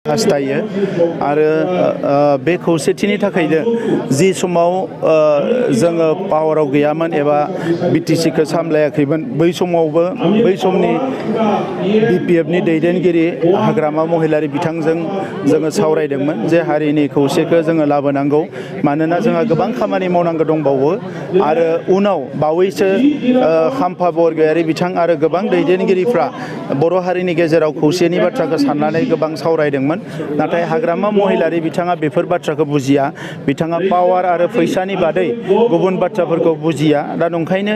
हास्थायो आरो बे खौसेथिनि थाखायनो जि समाव जोङो पावाराव गैयामोन एबा बिटिसिखौ सामलायाखैमोन बै समावबो बै समनि बिपिएफनि दैदेनगिरि हाग्रामा महिलारि बिथांजों जोङो सावरायदोंमोन जे हारिनि खौसेखौ जोङो लाबोनांगौ मानोना जोंहा गोबां खामानि मावनांगौ दंबावो आरो उनाव बावैसो खाम्फा बरगयारि बिथां आरो गोबां दैदेनगिरिफ्रा बर' हारिनि गेजेराव खौसेनि बाथ्राखौ साननानै गोबां सावरायदोंमोन नाथाय हाग्रामा महिलारि बिथाङा बेफोर बाथ्राखौ बुजिया बिथाङा पावार आरो फैसानि बादै गुबुन बाथ्राफोरखौ बुजिया दा नंखायनो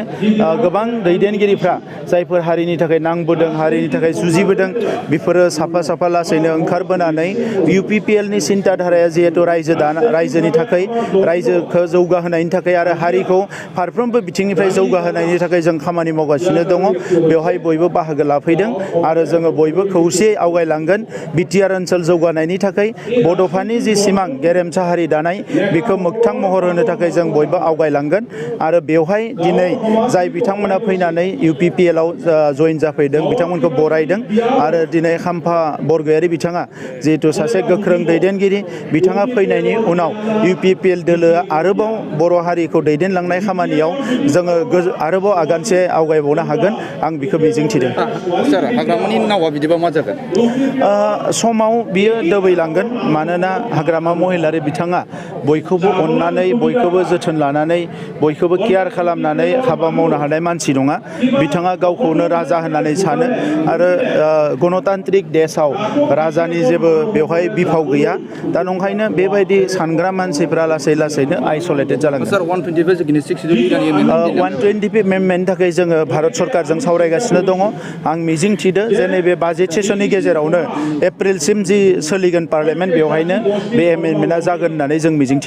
गोबां दैदेनगिरिफ्रा जायफोर हारिनि थाखाय नांबोदों हारिनि थाखाय जुजिबोदों बेफोरो साफा साफा लासैनो ओंखारबोनानै UPPLनि सिन्था धाराया जिहेतु रायजोनि थाखाय रायजोखौ जौगाहोनायनि थाखाय आरो हारिखौ फारफ्रोमबो बिथिंनिफ्राय जौगाहोनायनि थाखाय जों खामानि मावगासिनो दङ बेवहाय बयबो बाहागो लाफैदों आरो जोङो बयबो खौसे आवगायलांगोन बिटिआर ओनसोल जौगानायनि थाखाय बड'फानि जि सिमां गेरेमसा हारि दानाय बेखौ मोगथां महर होनो थाखाय जों बयबो आवगायलांगोन आरो बेवहाय दिनै जाय बिथांमोना फैनानै UPPLआव जइन जाफैदों बिथांमोनखौ बरायदों आरो दिनै खाम्फा बरगयारि बिथाङा जिहेतु सासे गोख्रों दैदेनगिरि बिथाङा फैनायनि उनाव UPPL दोलोआ आरोबाव बर' हारिखौ दैदेनलांनाय खामानियाव जोङो आरोबाव आगानसे आवगायबावनो हागोन आं बेखौ मिजिंथिदों। सार हाग्रामानि नावा बिदिबा मा जागोन? समाव बियो दोबैलांगोन मानोना हाग्रामा महिलारि बिथाङा बयखौबो अननानै बयखौबो जोथोन लानानै बयखौबो केयार खालामनानै हाबा मावनो हानाय मानसि नङा बिथाङा गावखौनो राजा होननानै सानो आरो गणतान्त्रिक देशआव राजानि जेबो बेवहाय बिफाव गैया दा नंखायनो बेबायदि सानग्रा मानसिफ्रा लासै लासैनो आइसलेटेड जालांगोन। 125 एमेन्डमेन्टनि थाखाय जोङो भारत सरकारजों सावरायगासिनो दङ आं मिजिंथिदो जे नैबे बाजेट सेसननि गेजेरावनो एप्रिलसिम जि सोलिगोन पार्लियामेन्ट बेवहायनो बे एमेन्डमेन्टआ जागोन होननानै जों मिजिंथिदों।